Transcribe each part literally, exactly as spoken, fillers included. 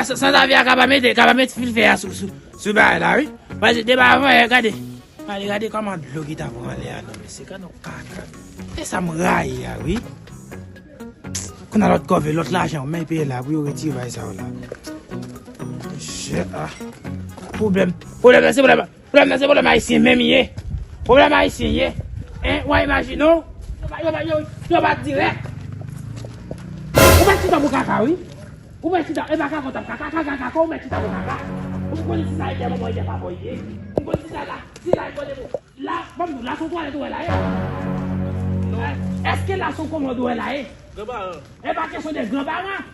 Sanzavi a ka pa mete, ka pa mete fil fè a sou, sou, sou bagay la, wi. Paske depi avan yè, gade. Gade, gade kòman dlo ki ta pran lè a, non, mesye, gade yon kaka. E sa m rayi a, wi. Kounye a lòt kòve, lòt lajan, men peye la, pou yo retire bagay sa yo la. Shit, ah. Pwoblèm, pwoblèm nan, se pwoblèm, pwoblèm nan, se pwoblèm ayisyen menm ye. Pwoblèm ayisyen ye. Hein, w a imajine w? Yo pa, yo pa, yo, yo pa dirèk. Ou pa chita pou kaka, wi. Ou mèt chita, e pa kaka w t ap kaka, kaka, kaka, ou mèt chita pou kaka. Ou konn si sa e dè manman, e dè papa w ye. Ou konn si sa la, si la e kote pou. La, ban m di w, la se yon twalèt ou wè la ye. Non. Èske la se yon komòd ou wè la ye? Granparan. E pa kesyon de granparan.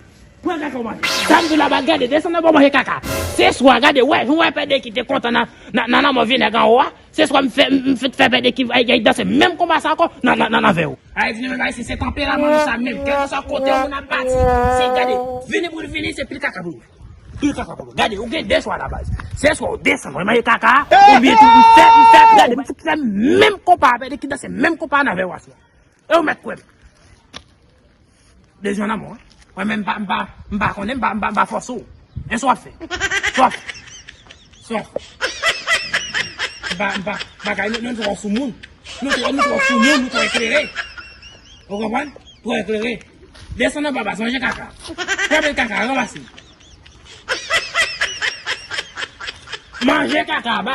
Pran kaka w manje. Sa m di w la, ba gade, desann nan ba w manje kaka. Se swa, gade, wè, jan w wè pède ki te kontan nan, nan, nan lanmò vye nèg anwo a. Se swa m fè, m fè, fè pède ki ay, ay danse menm konpa sa ankò nan, nan, nan, nan vè w. Ay, vini menm, ay, se, se tanperaman nou sa menm. Kèlkeswa kote yon moun ap pati, se gade. Vini pou l vini, se pil kaka pou l. Pil kaka pou l. Gade, ou gen de chwa la baz. Se swa ou desann, ou manje kaka, oubyen tou, m fè, m fè, gade, m fout fè menm konpa a, pède ki danse menm konpa a nan vè w aswè. E ou mèt kwè m. Bezwen nan mwen. Mwen menm, m pa, m pa, m pa konnen, m pa, m pa, m pa fòse w. E sa w ap fè? Sa w ap fè? Sa w ap fè? M pa, m pa, bagay, nou, nou twò sou moun. Nou twò, nou twò sou moun, nou twò eklere. Ou konprann? Twò eklere. Desann anba baz, manje kaka. Pran bèl kaka, ranmase. Manje kaka, ba.